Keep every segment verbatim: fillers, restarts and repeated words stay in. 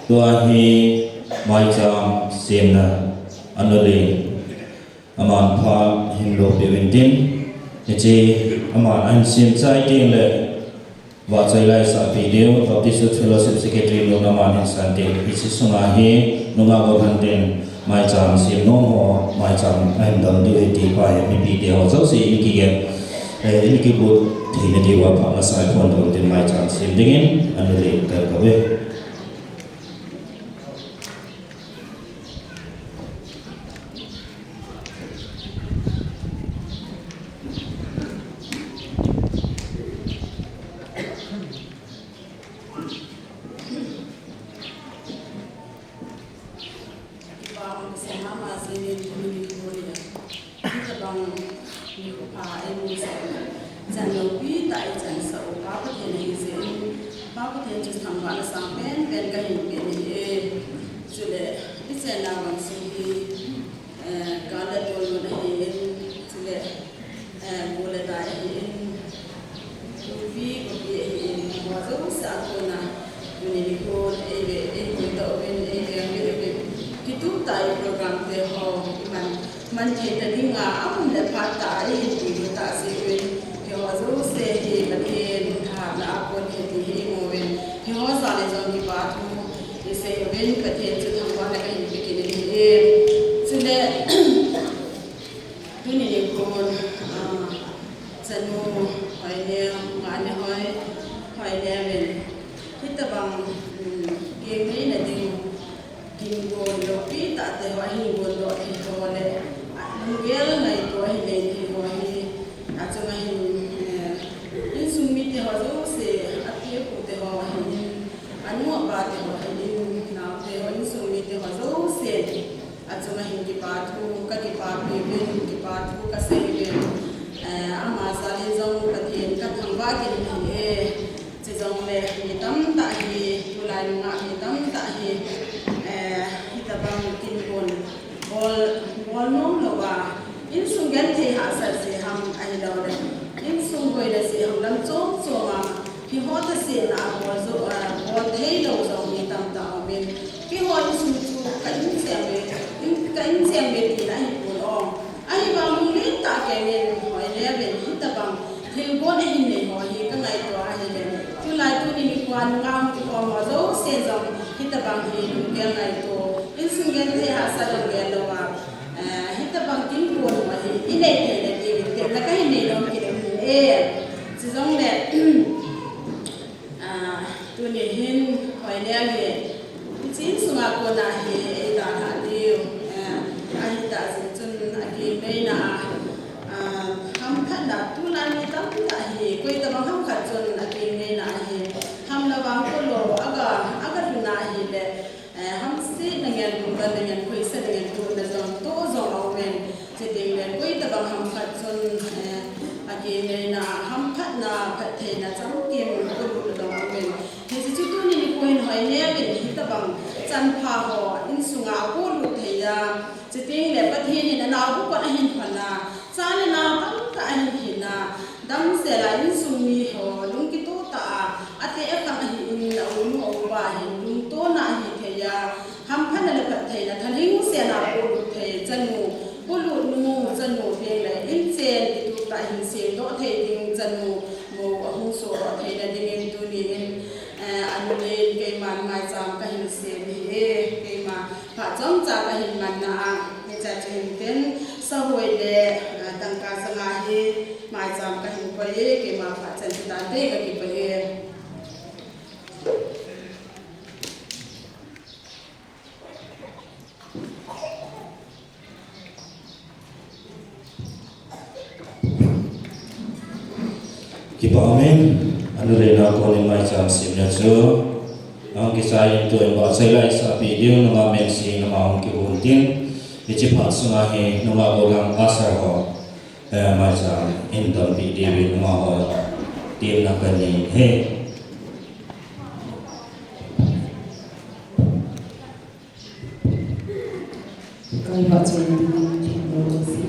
Tua hi maicham semna a nule aman pha hin lopi uvin tin, hiche aman ahin sem chai teng le vahchoi lai sahpi diu Baptist Youth Fellowship Secretary nu aman hin san tin, hiche sunga hi nungah gollhang ten maicham sem nom ho maicham ahin dong diu ahi ti pa hi mipi te ho jouse in kigen, eh, in kibut theina diuva pha masa phon dong tin maicham sem dingin a nule kal kave. Kipah um kasei mama jingin tuni nikho hi. Hitabang nikho pha eimusah u chan lopi tah eichansah u Pa Pathen ahi jeh in, Pa Pathen chu thangvahna sangpen pen kahin pe nahi e. Chule ichenna vang sung hi, eh, gal le tolmun ahin, chule Eh, bu le dai ahin, tupi, kopi ahin, ho jouse a kona, tuni nikho, eive, eikoi tah uvin, eiveng uvin, kitup tah a program te ho, iman, man thei ta dinga, amun le phat tah a, eihin pui tah jeh uvin, hiho jouse hi, Pathen, thahatna a kon ahi ti hi imu uvin, hiho jal in jong kipa thu, isei uvin, Pathen chu thangvahna kahin pe kit in ahi. Chule, Tuni nikhon, ah, chanu Hoineo, ngani hoi, Hoineo in, hitabang, um, keng neina ding, kin gon lopi tah te ho, ahin gon doh thei ho le, ah, lunggel ngaito ahin nei thei ho hi, achunga hin, eh, insung mite ho jouse, api apu te ho ahin, anu apa te ho ahin, nao te ho, insung mite ho jouse, Achunga hin kipa thu, kakipapi uvin, kipa thu kasei uvin. Eh, ama jal in jong Pathen kathangvah kit in ahi e. Chujongle mi tamtah hi, tulai nunga mi tamtah hi, eh, hitabang kin gon bol, bol nom louva, insung genthei hahsat jeh ham ahilouleh, insung boina jeh ham lam chom chom a, Hiho thusei na a bol jou, a, bol thei lou jong mi tamtah aum in. Keiho insung chu ka in cheng ve, in, ka in cheng ve tina ahipon o. Ahivang lunglen tah keng in Hoineo in hitabang thilgon ahin nei ho hi ka ngaito ahile. Tulai tuni nikho a nungah hung kikhom ho jouse jong hitabang hi lunggel ngaito. Insung genthei hahsat lunggel louva. Eh, hitabang kin gon ho hi inei theina diuvin temna kahin nei nom kit in ahi e. Chujongle, Ah, tuni hin Hoineo hi, hiche insunga kona hi eidalhah diu, eh, ahitah jeh chun akeng neina a, ah, hamkhatna tulai mi tamtah hi, koitabang hamkhat chun akeng neina a hi, hamna vang kolou, aga, aga lhun ahile, Eh, hamsetna ngen, lungdonna ngen, khohsahna ngen, tohna jong, toh jong aum in. Chuteng le, koitabang hamkhat chun, eh, akeng neina, hamphatna, phattheina, chamkim, kolut jong aum in. Hiche chu tuni nikho hin Hoineo in, hitabang chanpha ho, insunga akolut thei a. Chuteng le, Pathen in anaobu kon ahin hon a. Cha le nao tamtah ahin hin a, damsel a insung mi ho, lungkitoh tah a, ate akhang ahin, a unu a upa hin, lungtona ahi thei a, hamphatna le phattheina, thalheng sel a polut thei, chanu, polut nu, chanu, peng le, inchen, kitup tah hin sengdoh thei ding, chanu, mou ahung sohdoh theina dingin, tuni in, eh, anu le in keiman maicham kahin sem ahi e, keima, Phat chomcha kahin manna a, hiche chu hin tin, sahoi le, ah, dangka sanga hi, maicham kahin koi e, keima phat chan chu tante kakipah e. Kipah umin, anu le nao konin maicham semna chu, ahung kichai in tua in vahchoi lai sahpi diu, nungah mensi in ama hung kihon tin, hiche phat sunga hi nungah gollhang pastor ho, eh, maicham in donpi diuvin amaho temna kanei e. Kai vahchoi dingin themmo si.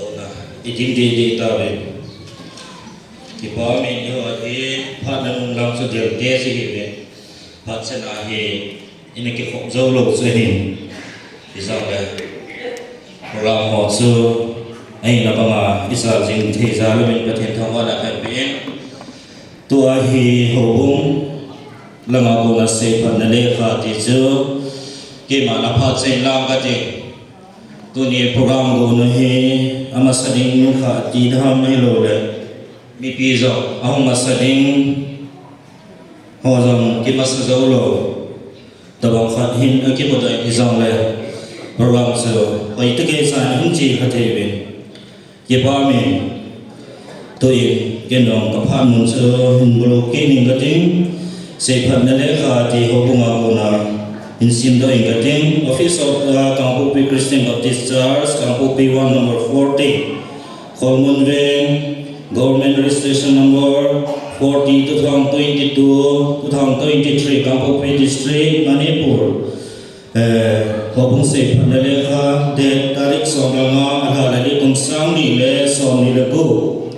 Tuna, i ding ding ding ta ve. Kipa min yo a ti, phat na nung lang chu del te si hi ve. Phat sen a hi, i na kikhop zo lo chu hin. I zang le. Program ho chu, a hina banga, i sa jing thei jal u min Pathen thangvahna kahin pe in. Tua hi houbung langa kona seiphatna lekha ti chu, keima na phat chen lang kati. Tuni program gonu hi, amasa ding nu khat ti dam hilou le. Mipi jong, ahung masa ding, ho jong kimasa jou lou. Tabang khat hin akimu tai ti jong le. Program chu, hoi te kei sa hin chi kha thei uvin. Kipa min, tuin, ken jong ka phat mun chu hin bulu kit ning kating, seiphatna lekha ti houbunga kona, hin simdoh ing kating, Office of the Kangpokpi Christian Baptist Church, Kangpokpi one number forty, Kholmunven, Government Registration Number forty, two thousand twenty-two, two thousand twenty-three, Kangpokpi District, Manipur. Eh, houbung seiphatna lekha, date tarik som le nga, lha le li, kum sang ni le som ni le gup.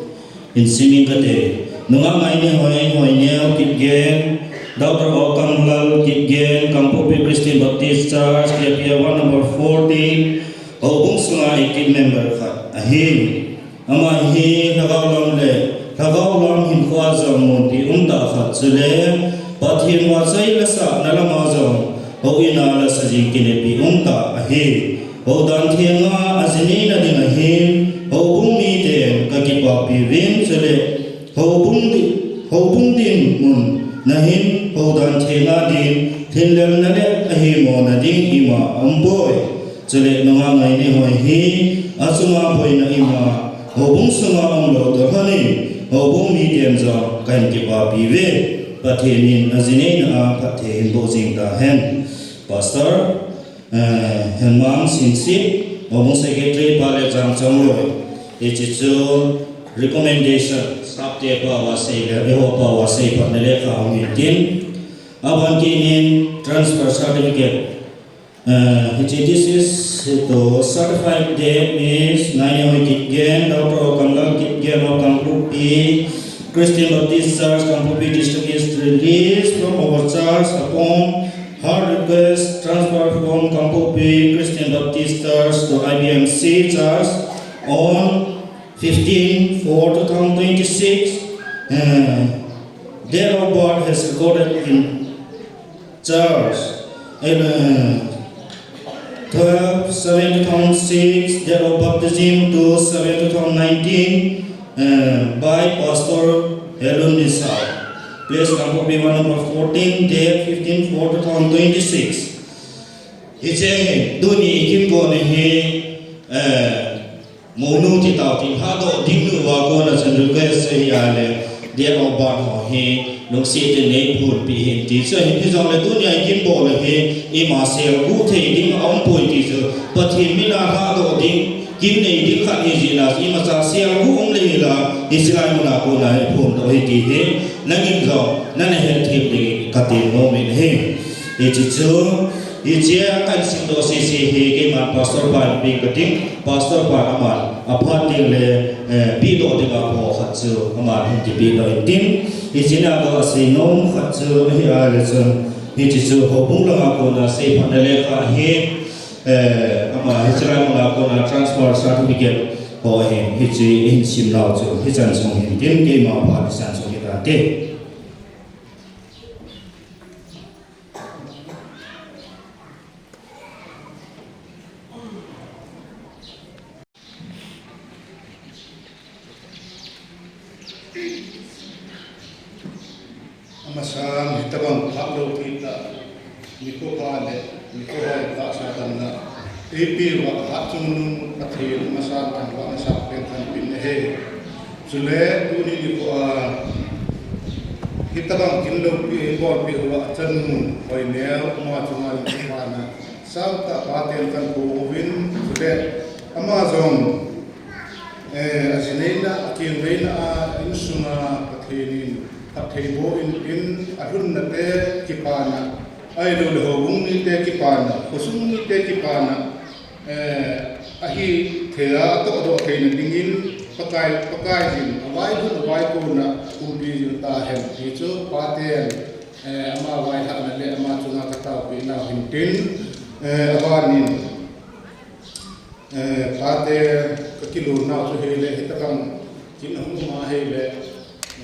Hin sim ing kate. Nungah Ngainehoi, Hoineo Kipgen, Doctor O Kamlal Kipgen, Kangpokpi Christian Baptist Church, K P A one number fourteen, houbung sunga active member khat ahi. Ama hi lhagao lam le, lhagao lam hinkhoa jong mun ti um tah khat chule, Pathen vahchoi le sahna lama jong houin a la sa jing kinepi um ta ahi. Houdan thenga aji neina ding ahin, houbung miten kakipapi uvin, chule houbung di-, houbung dinmun nahin houdan thenga din, thinlelna le ahimona ding ima aumpoi. Chule nungah ngaini hoi hi achunga boina ima houbung sunga umlou toh lhonin, houbung miten jong kahin kipapi uve. Pathen in aji neina a phatthei hin boh jing tahen. Pastor, eh, Henmang Singsit, houbung secretary pa le chang chang loi. Hiche chu recommendation, staff te pao a sei le, eiho pao a seiphatna lekha hung hin tin. Aban kit in transfer certificate. Uh, hiche, this is to certify that Miss Ngaineo Kitgen, daughter of Kamlal Kitgen of Kangpokpi Christian Baptist Church, Kangpokpi District, is released from our church upon her request, transfer from Kangpokpi Christian Baptist Church to I B M C Church on fifteen four two thousand twenty-six. Uh, date of birth has recorded in Church, uh, twelve seven two thousand six, date of baptism two seven two thousand nineteen, uh, by Pastor Helun Nisao. Place Kangpokpi one number fourteen, date fifteen four two thousand twenty-six. Hiche hi, tuni ikimuto hi, eh, Mounu ti tao tin, lhahdoh ding nu a kona chun request ahi a le, date of birth ho hi lungset in neiphonpi hih in ti chu ahin, hijongle tunia ikimuto le hi ima selguh thei ding aumpoi ti chu, Pathen mina lhahdoh ding, kin nei ding khat hi jeh a, imacha selguh um le hila, hiche lai muna kona iphondoh ahi ti hi, nangin jong nana hethem ding in katem nom in ahi. Hiche chu, hiche a kahin simdoh sese hi keiman pastor pan pe kating, pastor pan aman aphat teng le, eh, pehdoh dinga pho khat chu aman hin kipehdoh intin, hiche a jong asei nom khat chu ahi a le chun, hiche chu houbung langa kona seiphatna lekha ahi, eh, ama hiche lai muna kona transfer certificate ho ahin, hiche ihin simnau chu hichan sung hintin, keima phat hichan sung hitante. Amasan, hitabang phat lou thei tah, nikho pha le nikho hoi tahsa damna eipeh uva, hatchungnung Pathen amasan thangvahna sap pen kahin pe ahi. Chule tuni nikho a hitabang kin loupi eibolpeh uva, achanu Hoineo, ama chunga nikho pha na sangtah paten kahin pou uvin, chule ama jong, eh, aji neina, akeng neina a, insunga Pathen in phatthei boh in tin, alhunna te kipana, ahilouleh houbung mite kipana, khosung mite kipana, eh, ahithei a atohdoh theina dingin, Pakai, Pakaiyin availhun avaikona umpi jing tahen ti chu paten, eh, ama vailhahna le ama chunga kataopeh nau hintin, eh, abanin, eh, pate kakilonnau chu hile, hitabang kin ahung um a hile,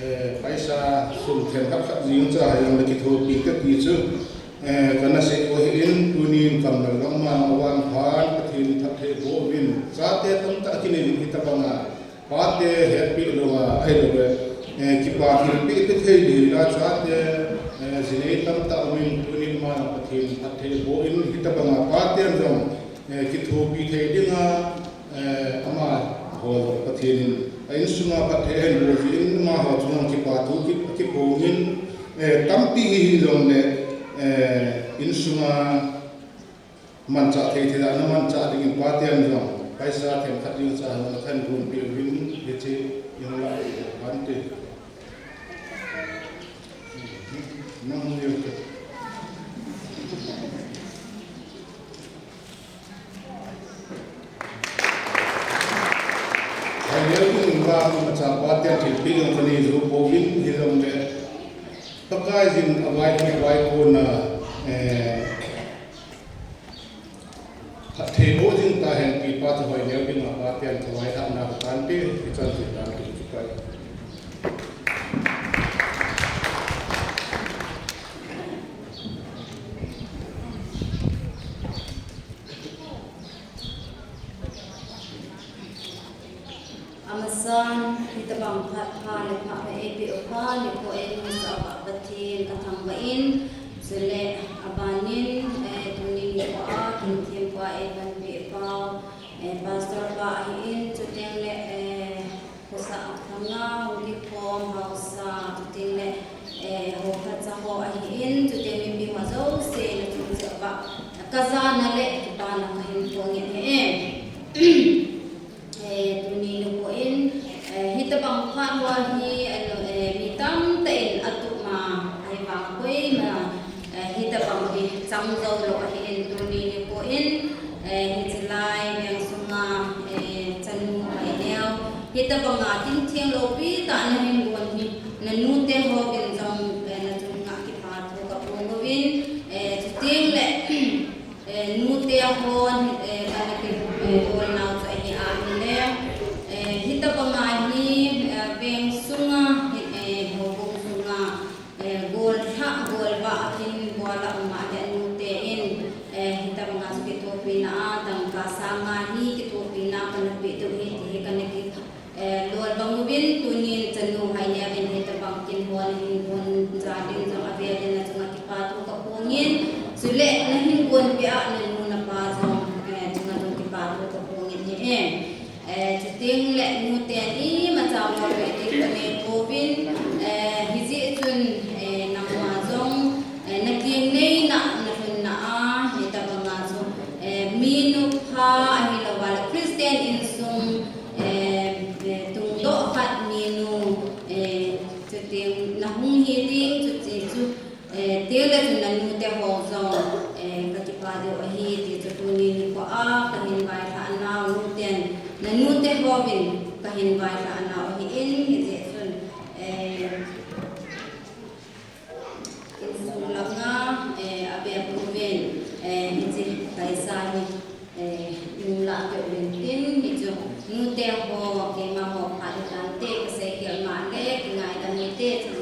eh, paisa sum themkhat khat jeng cha hijongle kithopi kati chu, eh, kana sei u ahin, tunin Kamlal gam a vang phan Pathen in phatthei boh uvin, chate tamtah kinei uvin hitabanga, pate hetpeh louva, ahilouleh, eh, kipa thilpeh peh thei ding a chate, eh, jinei tamtah umin, tunin ama Pathen phatthei boh in, hitabanga paten jong, eh, kithopi thei dinga, eh, amaho jong Pathen in a insunga phatthei ahin boh jeh in, amaho chunga kipa thu ki, kiphongin, eh, tampi hi hijongle, eh, insunga manchah thei thei a ana manchah dingin paten jong paisa themkhat jeng cha ana kahin gonpeh uvin, hiche in la ante. Nang jong te. Hoineo in vang imacha paten thilpeh jong kanei jou pouvin, hijongle Pakaiyin availhun avaikona, eh, phatthei boh jing tahen ti pa chu Hoineo dinga paten kavailhahna katante, hichan chu tante, kipa. San, hitabang phat pha le pha pha eipeh u pha nikho eina sa uva Pathen kathangvah in, chule abanin, eh, tuni nikho a kin thempu a eipanpi pau, eh, Pastor pa ahin, chuteng le, eh, khosah thanga hung kikhom haosa, chuteng le, eh, hokha cha ho ahin, chuteng mipi ho jouse nachung cheh uva kajana le kipana kahin phong in ahi. Eh, tuni nikho in, eh, hitabang phat ho hi, eh, mi tamtah in atup ma, ahivang koima, eh, hitabang hi chang jou lou ahin, tuni nikho in, eh, hiche lai veng sunga, eh, chanu Haineo, hitabanga kin theng loupi tah nahin gon hi, nanu te hovin jong, eh, nachunga kipathu kaphong uvin, eh, chuteng le, Eh, nute hon, eh, kana ki, eh, bol nau chu ahi a ahile, eh, hitabanga hi, eh, veng sunga, eh, houbung sunga, eh, gollhah, golvah akin bol a um a le nute in, eh, hitabanga chu kithopina a, dangka sanga hi kithopina kana pe diu ahi ti hi kana ki, Eh, lol bang uvin tunin chanu Haineo in hitabang kin hon hin hon jal in jong avel in nachunga kipathu kaphong in, chule nahin gonpeh a nanu napa jong, eh, chunga jong kipathu kaphong in ahi. Eh, chuteng le nute in imacha bolpeh ding kanei pouvin, eh, hijeh chun, eh, nangma jong, eh, nakeng neina, nalhunna a, hitabanga chu, eh, minu pha ahilouva le Christian insung, eh, eh, tungdoh khat minu, eh, chuteng nahung hi ding, chuti chu, eh, teng le chun nanu te ho jong, eh, kakipa diu ahi ti chu tuni nikho a kahin vailhah nau nuten, nanu te hovin kahin vailhah nau ahin, hijeh chun, eh, insung langa, eh, abeh uvin, eh, hiche kaisa hi, eh, nung lah peh uvin tin, hichu nute ho, keima ho phat hitante, kasei khel ma le, kingaidam uvin te, chun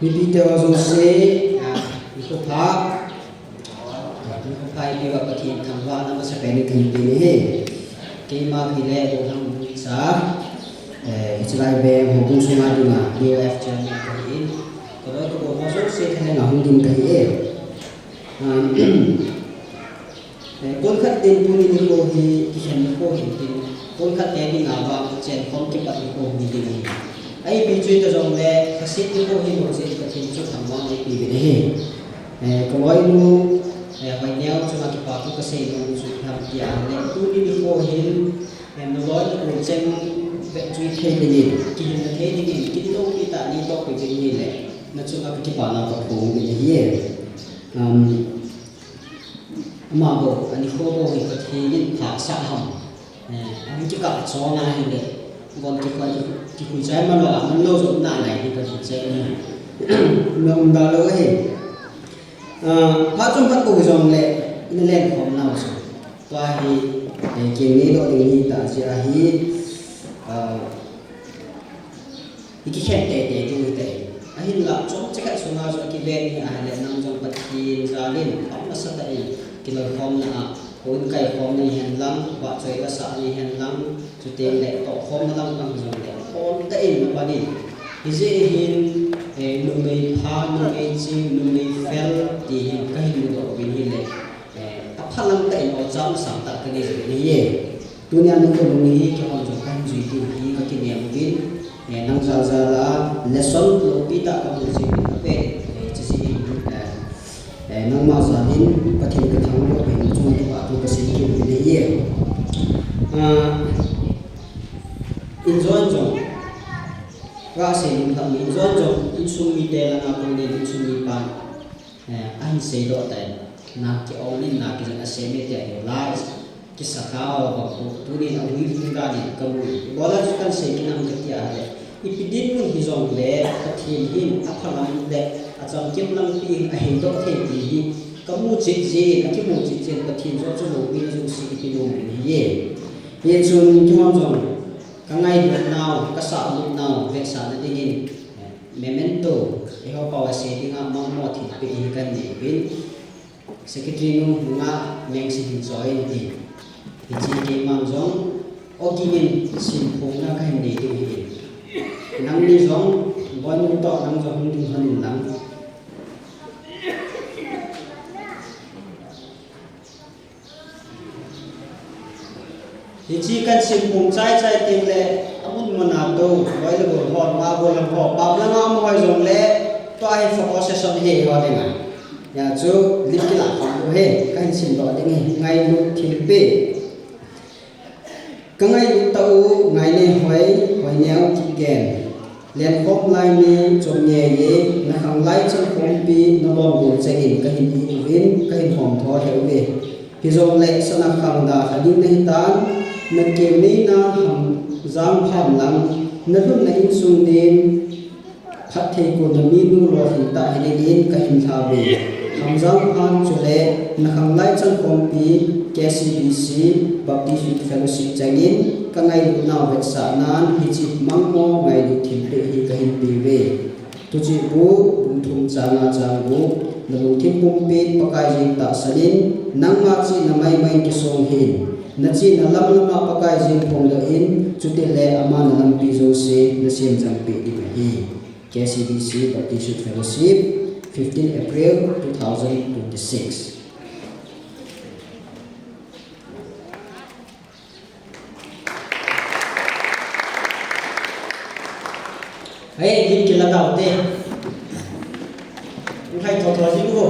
Mipi te ho jouse, ah, nikho pha, ah, nikho pha eipeh uva Pathen thangvahna masapen in kahin pe in ahi. Keima hi le Bohlam Bungsa, eh, hiche lai veng houbung sunga dinga B O F chairman kahin, kaloi kagon ho jouse thalhenga hung ding kahi e. Ah, Eh, konkhat in tuni nikho hi kikhen nikho hi tin, konkhat te dinga vang chen khom kipat nikho hi ding ahi. Ahipi chu hita jongle, khasit nikho hi mo jeh in Pathen chu thangvahna eipe uvin ahi. Eh, kaloinu, eh, Haineo chunga kipathu kasei nom chu ipi ham tia le, tuni nikho hin, eh, naloi nakol cheng vetsui thei dingin, kihinna thei dingin, kin loupi tah nei tohpi ding ahile, nachunga kakipana kaphong uvin ahi. Um, Ama bou, anikho bou hi Pathen in phasah ham. Eh, ahung kikah chon ahile, von kikhoi, kikhui chai man lou, man lou jong nalai hi Pathen chai ni. Na um da lou ahi. Ah, phat chomkhat bou hijongle, ina lenkhom nau chu. Tua hi, eh, keng neidoh ding ahi tah jeh ahi, ah, I kikhen teitei diu hite. Ahinla, chomcha khat sunga jong akiven hi ahile, nang jong Pathen jalin, phat nasatah in, kiloikhomna a, houin kaikhomna hihen lang, vahchoi lasahna hihen lang, chuteng le tohkhomna lang lang jongle, pontah in napan in. Hijeh hin, eh, numei pha, numei ching, numei fel, ti hi kahin mudoh uvin ahile. Eh, aphalam tah in, o cham sang tah kanei jeh in ahi. Tunia nang kalung hi, keihon jong kahin jui diu hi kakinem uvin. Eh, nang jal jal a, lesson loupi tah kamu jeh in ape, eh, hiche jeh in, eh, eh, nangma jal in Pathen kathangvah uvin, nachunga kipathu kasei kit uvin ahi. Ah, injong jong, kasei nom lhah in, injong jong, insung mite langa konin, insung mipan, Eh, ahin seidoh tai, na ki-ong in, na kijat asem e tia hi, la kisa kha ho bang khu, tunin ahui lhung dan in kamu in. Ibola chu kahin sei kit ham kati ahile, ipi dinmun hijongle, Pathen hin aphalam le achamkim lampi hi aheidoh thei ti hi, kamu chet jeh in, akimu chet jeh in, Pathen jong chu loupina jouse ipi nom in ahi e. Hichun keihon jong kangailutnau, kasahlutnau vetsahna dingin memento, eiho pao asei dinga mangmo thilpeh hi kanei uvin. Secretary nu nunga mengsi hin join in. Hiche keiman jong ogin simphongna kahin nei diu ahi. Nangni jong, boinu toh nang jong hung ding lhon in lang. Hiche kahin simphong chaichai tengle, amun muna tou, loi le gol ho, nungah golhang ho, pam langa um ho jongle, tua hi focus session ahi ho dinga. Hijeh chun, lim kilah khom u ahi, kahin simdoh ding ahi, ngailut thilpeh. Kangailut tah u, Ngainehoi, Hoineo Kipgen. Lenkhom lai ni chom ngei e, nakhanglai changkhompi nalon gol chengin kahin it uvin, kahin homtho lheh uve. Hijongle sana khangda lha ding nahitan, nakeu neina Hamjang phan lang, nalhunna insung din, phatthei kona minu lolhing tah hidingin kahin lhauve. Hamjang phan chule nakhanglai changkhompi K C B C Baptist Youth Fellowship chengin kangailutnau vetsahnan hiche mangmo ngailut thilpeh hi kahin peuve. Thuchih bu bung thum chang nga chang gup, nalungthim pumpin Pakai jeng tahsan in, nangma chihna maimai in kisong hih in, nachihna lamlama Pakai jeng phongdoh in, chutile ama nalampi jouse nasem jangpeh ding ahi. K C B C Baptist Youth Fellowship, fifteen April two thousand twenty-six. Hei, lim kila taute. Uthai thotho jing uvo.